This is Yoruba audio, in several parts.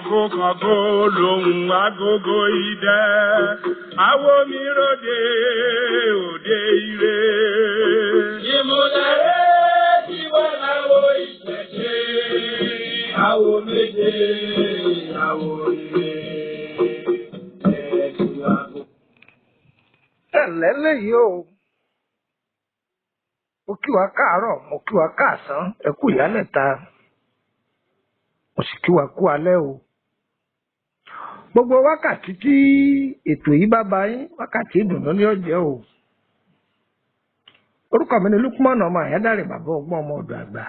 Kàngó lòun agogo idẹ, àwo mi ròde òde ire. Ìmùlẹ̀ rẹ̀ ti wá láwo ìṣẹ̀ṣe, àwo méje, àwo ire. Ẹ̀sùn àbò. Ẹ̀lẹ́ léyìí o, mo kí wa káàárọ̀, mo kí wa káàsán, ẹ kú ìyálẹ̀ta, mo sì kí wa kú alẹ́ o. Gbogbo wákàtí tí ètò yìí bá ba yín, wákàtí ìdùnnú ni ó jẹ́ o. Orúkọ mi ni Lukman ọmọ Àyándàrè, bàbá ọgbọ́n, ọmọ ọ̀dọ̀ àgbà.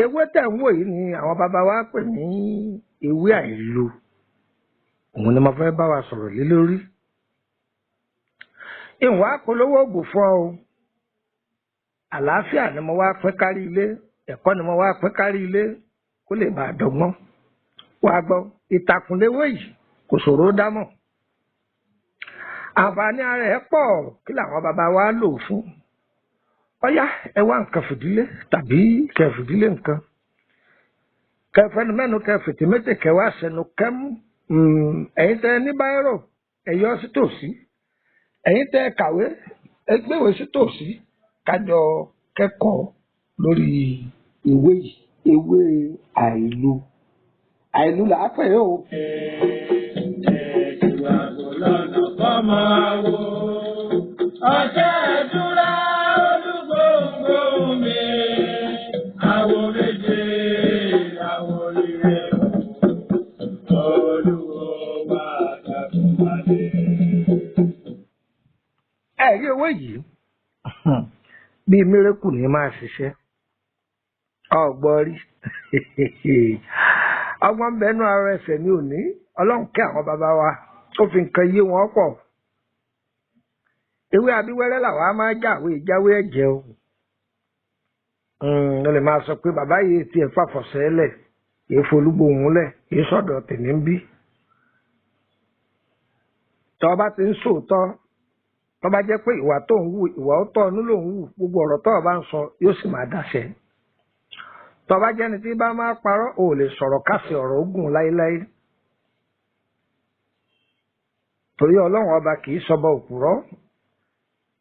Ewé tẹ̀ ń wò yìí ni àwọn bàbá wa pè ní ewé àìlò. Òun ni mo fẹ́ bá wa sọ̀rọ̀ lé lórí. Ìwọ̀n apolówó oògùn fún ọ o. Àlàáfíà ni mo wá pín kárí ilé, ẹ̀kọ́ ni mo wá pín kárí ilé kó lè bàa dọ́gbọ́n. Wàá gbọ́, ìtàkùn léwé yìí kò ṣòro dámọ̀. Àǹfààní ara ẹ̀ pọ̀. Kí làwọn bàbá wa lò fún? Ọ̀yá, ẹ wá nǹkan fìdílé tàbí kẹ fìdílé nǹkan. Kẹfẹnumẹ́nu kẹ fìtìmẹ́tì kẹ wá sẹnu kẹ́mú. Ẹ̀yin tẹ ní báírò, ẹ yọ sí tòsí. Ẹ̀yin tẹ kàwé, ẹ gbéwèé sí tòsí, kájọ kẹ́kọ̀ọ́ lórí ewé yìí, ewé àìlú. Àìlú là á pè é o. Ẹ̀sùn àbò lọ́nà fọ́mọ àwo. Ọ̀sẹ̀ ìtura olúgbòǹgbò mi. Àwo méje, àwo ire. Olúwo máa dàgbà wálé. Ẹ̀rí ewé yìí, bíi mírèkù ní máa ṣiṣẹ́. Ọgbọ́n rí ọgbọ́n ń bẹnu ara ẹsẹ̀ ní òní. Ọlọ́run kẹ́ àwọn bàbá wa, ó fi nǹkan yé wọn pọ̀. Ewé abíwẹ́rẹ́ làwa máa jáwé jáwé ẹ̀jẹ̀ o. Ó lè máa sọ pé bàbá yìí tiẹ̀ fàfọ̀sẹ́ lẹ̀, èé folúgbòhùn lẹ̀, èé sọ̀dọ̀ tèmi ń bí. Tọ́ bá ti ń sòótọ́, tó bá jẹ́ pé ìwà tó ń wù, ìwà ó tọ́ inú ló ń wù, gbogbo ọ̀rọ̀ tó o bá ń sọ yóò sì máa dàṣẹ. Tó bá jẹ́ni tí bá máa parọ́, ò lè sọ̀rọ̀ káṣí ọ̀rọ̀ ogun láéláé, torí Ọlọ́run ọba kì í sọba òpùrọ́.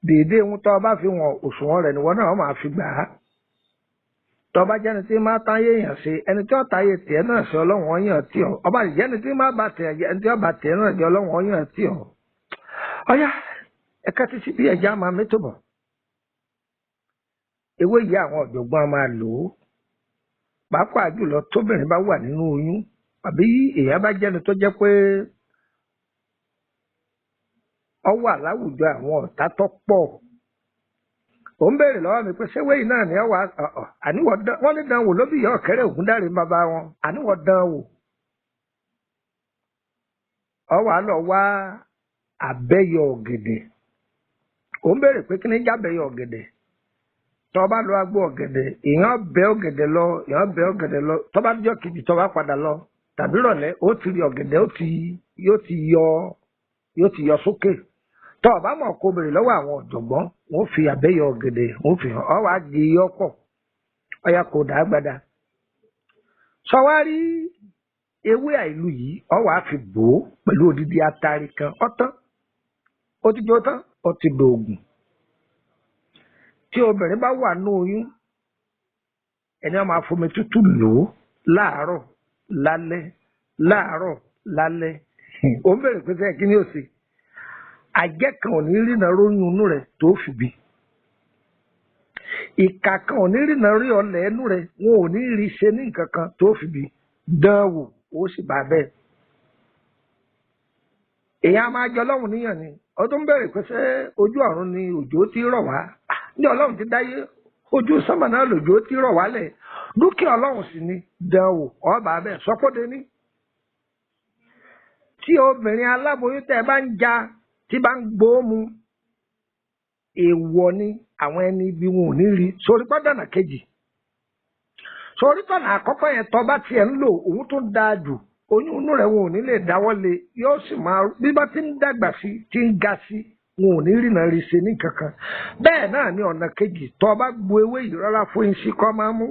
Dèédé ohun tó o bá fi wọn òṣùwọ̀n rẹ̀ níwọ náà máa fi gbà á. Tó bá jẹ́ni tí máa táyé èèyàn ṣe, ẹni tí ó táyé tiẹ̀ náà ṣe, Ọlọ́run ọyàn tí ọ. Ọba jẹ́ni tí máa bá tiẹ̀ jẹ́, ẹni tí ó bá tiẹ̀ náà jẹ́, Ọlọ́run ọyàn tí ọ. Ọyá, ẹ̀ka títí bí ẹja máa mẹ́tò bọ̀. Ewé yìí, àwọn ọ̀jọ̀gbọ́n á máa lò ó, pàápàá jùlọ tóbìnrin bá wà nínú oyún, àbí èèyàn bá jẹ́ni tó jẹ́ pé ọ wà láwùjọ àwọn ọ̀tá tó pọ̀. Ò ń béèrè lọ́wọ́ mi pé ṣéwé yìí náà ni ọ wà ọ̀ àníwọ̀ dán. Wọ́n ní dán wò ló bí ìyá ọ̀kẹ́rẹ́ Ògúndáre bàbá wọn. Àníwọ̀ dán wò. Ọ wà lọ wá àbẹ́yọ ọ̀gẹ̀dẹ̀. Ò ń béèrè pé kí ni jábẹ́yọ ọ̀gẹ̀dẹ̀. Tọ́ bá lọ agbó ọ̀gẹ̀dẹ̀, èèyàn bẹ́ ọ̀gẹ̀dẹ̀ lọ, èèyàn bẹ́ ọ̀gẹ̀dẹ̀ lọ. Tọ́ bá jọ́ kejì, tọ́ bá padà lọ tàbí rọ̀lẹ́, ó ti rí ọ̀gẹ̀dẹ̀, ó ti yóò ti yọ, yóò ti yọ sókè. Tọ́ ọ bá mọ̀, kó béèrè lọ́wọ́ àwọn ọ̀jọ̀gbọ́n, wọ́n fi àbẹ́yọ ọ̀gẹ̀dẹ̀, wọ́n fi hàn ọ́. Wàá di iyọ́ pọ̀, ọ̀yà kò dà á gbada. Sọwárí ewé àìlú yìí, ọ wàá fi bò ó pẹ̀lú odidi atari kan. Ọ̀tán, ó ti jó tán, ó ti dòògùn. Tí obìnrin bá wà ní oyún, ẹni á máa fomi tútù lò ó láàárọ̀ lálẹ́, láàárọ̀ lálẹ́. Ó ń bèrè pé sẹ́yìn kí ni ó ṣe? Àjẹ́ kan ò ní rìnà róyún inú rẹ̀ tó fi bí. Ìkà kan ò ní rìnà rí ọlẹ̀ ẹnu rẹ̀, wọn ò ní rí ṣe ní nǹkan kan tó fi bí. Dán wò, ó sì bá bẹ́ẹ̀. Èèyàn á máa jẹ Ọlọ́run níyàn ni. Ó tún bèrè pé ṣé ojú ọ̀run ni òjò ti rọ̀ wá? Ní Ọlọ́run ti dáyé, ojú sánmà náà lòjò ti rọ̀ wálẹ̀. Dúkìá Ọlọ́run sì ni. Dán wò, ọba bẹ́ẹ̀ sọpọ́dé ní. Tí obìnrin aláboyún tẹ́ ẹ bá ń ja, tí bá ń gbó mu, èèwọ̀ ni, àwọn ẹni ibi wọn ò ní rí sórí pọ́dọ̀nà kejì. Sórí tọ̀nà àkọ́kọ́ yẹn, tọ́ bá tiẹ̀ ń lò, òun tó dáa jù, oyún inú rẹ̀ wọn ò ní lè dáwọ́ lé, yóò sì máa bí bá ti ń dàgbà sí, ti ń ga sí, wọn ò ní rìnà rí ṣe ní kankan. Bẹ́ẹ̀ náà ní ọ̀nà kejì, tọ́ bá gbo ewé yìí rárá fún iṣẹ́ kọ́ máa mú.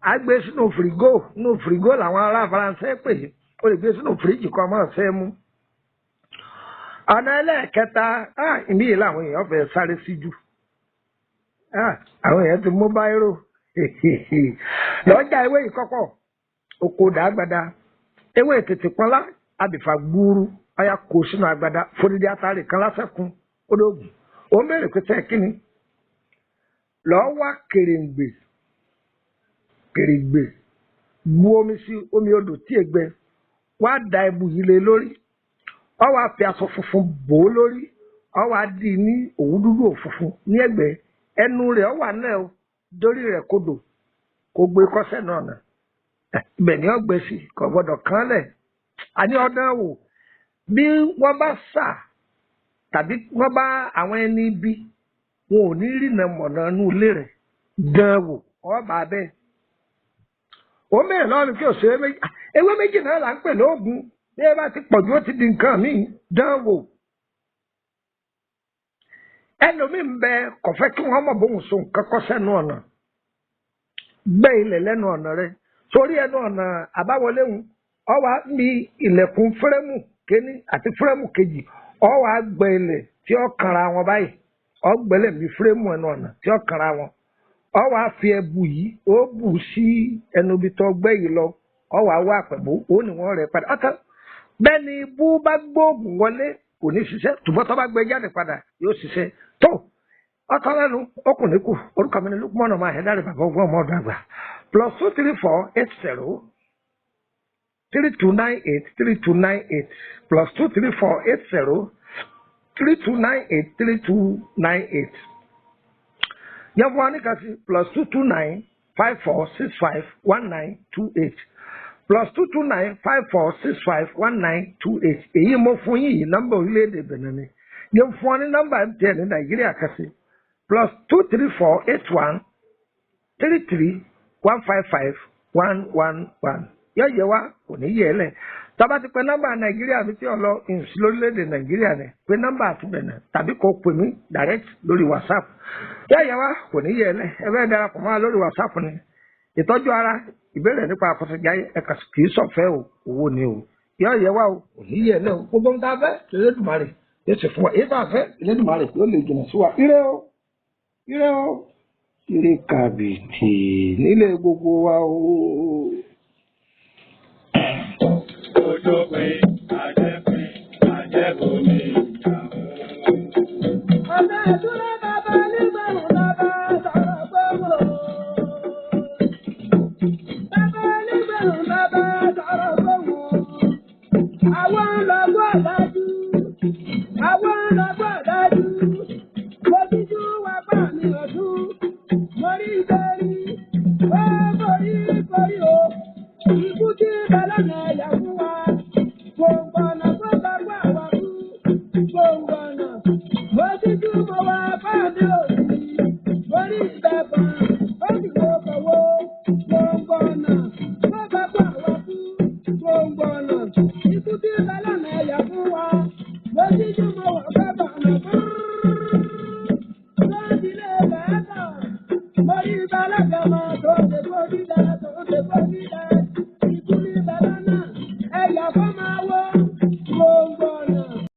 Á gbé sínú fìrígò, nínú fìrígò làwọn ará Faransé pè é. O lè gbé sínú fìríjì kan mọ́ ṣe é mú. Ọ̀nà ẹlẹ́ẹ̀kẹta, ìmí yìí làwọn èèyàn fẹ́ sáré sí jù. Àwọn èèyàn ti mú báírò. Lọ́jà ewé ìkọ́kọ̀, oko dàgbàdà, ewé tètè pọ́nlá, abìfà gbúurú, ọya kó sínú agbada, fódìdí atari kan lásán kún, ó dógùn. Ó ń béèrè pé sẹ́ kí ni? Lọ́ọ́ wá kèrèǹgbè, kèrèǹgbè, bu omi sí omi odò tí ègbẹ, wá da ẹbu yìí lé lórí, ó wá fi aṣọ funfun bò ó lórí, ó wá dì í ní òwú dúdú òfunfun ní ẹ̀gbẹ́, ẹnu rẹ̀ ó wà náà o, dórí rẹ̀ kodò, kó gbé kọ́sẹ̀ náà nà. Ibẹ̀ ni ó gbé sí, kò gbọ́dọ̀ kán lẹ̀. Àní ọdún wò, bí wọ́n bá sà tàbí wọ́n bá àwọn ẹni bí, wọn ò ní rìnà mọ̀nà inú ilé rẹ̀ dán wò, ọba bẹ́ẹ̀. Ó mẹ́rin lọ́rùn kí òṣèré méjì, ewé méjì náà là ń pè lóògùn, bí ẹ bá ti pọ̀jù ó ti di nǹkan míì, dán wò. Ẹlòmíì ń bẹ kò fẹ́ kí wọ́n mọ̀ bóun so nǹkan kọ́ sẹ́nu ọ̀nà. Gbẹ́ ilẹ̀ lẹ́nu ọ̀nà rẹ̀. Sórí ẹnu ọ̀nà àbáwọlé ń, ọ wá mi ilẹ̀kùn fúrẹ́mù kéní àti fúrẹ́mù kejì, ọ wá gbẹ́ ilẹ̀ tí ó kanra wọn báyìí. Ọ gbẹ́lẹ̀ mi fúrẹ́mù ẹnu ọ̀nà tí ó kanra wọn. Ọ wá fi ẹbu yìí, ó bù sí ẹnu ibi tó gbẹ́ yìí lọ. Ọ wá wá pẹ̀bú, ó ní wọ́n rẹ̀ padà. Ọ̀tán bẹ́ẹ̀ ni bú bá gbóògùn wọlé kò ní ṣiṣẹ́, tùbọ̀ tó bá gbé jáde padà yóò ṣiṣẹ́. Tó ọtọ lẹ́nu okùn ní kù. Orúkọ mi ni Lukman ọmọ Àyẹ̀dáre bàbá ogún ọmọ ọdún àgbà. +234 80 3298 3298, +234 80 3298 3298. Yẹn fún wa ní kasi +229 5465 1928, +229 5465 1928. Èyí mo fún yín yìí, nọ́mbà orílẹ̀-èdè Benin ni. Yẹn fún wa ní nọ́mbà MTN ní Nàìjíríà kasi +234 81 33 155 111. Yóò yẹ wá, kò ní yẹ ẹ lẹ. Tọ́ba ti pe nọ́mbà Nàìjíríà mi tí ò lọ ìsí lórílẹ̀-èdè Nàìjíríà ni, pe nọ́mbà àti Benin tàbí kò pè mí direct lórí WhatsApp. Yóò yẹ wá, kò ní yẹ ẹ lẹ. Ẹ bẹ́ẹ̀ darapọ̀ mọ́ wa lórí WhatsApp ni. Ìtọ́jú ara, ìbéèrè nípa àkọsẹ̀jáyé, ẹ̀ka kì í sọ̀fẹ́ o, owó ni o. Yóò yẹ wá o, kò ní yẹ ẹ lẹ o. Gbogbo ń ta fẹ́ Elédùmarè yóò sì fún wa. Èyí tá a fẹ́ Elédùmarè yóò lè jìnnà sí wa. Ire o, ire o, ire kàbìtì nílé gbogbo wa o. Ojópin, àjẹpin, àjẹbomi ìjà o. Ọ̀nà ìdúró bàbá nígbàrún bàbá sọ̀rọ̀ gbòòrò. Bàbá nígbàrún bàbá sọ̀rọ̀ gbòòrò. Àwọn lọ́gbọ́ dájú. Àwọn lọ́gbọ́ dájú. Mo díjú wá bá mi ọdún. Mo rí bẹ́rí. Ó borí borí o. Ikú tí balọ̀nà ẹ̀yà fún wa. Gbòǹgbò ọ̀nà tó bá gbà wá kú. Gbòǹgbò ọ̀nà. Mo díjú mo wá bá mi òsì. Mo rí ìbẹ̀bọ̀n. Ó sì wo kọ̀wọ́. Gbòǹgbò ọ̀nà tó bá gbà wá kú. Gbòǹgbò ọ̀nà. Ikú tí balọ̀nà ẹ̀yà fún wa. Mo díjú mo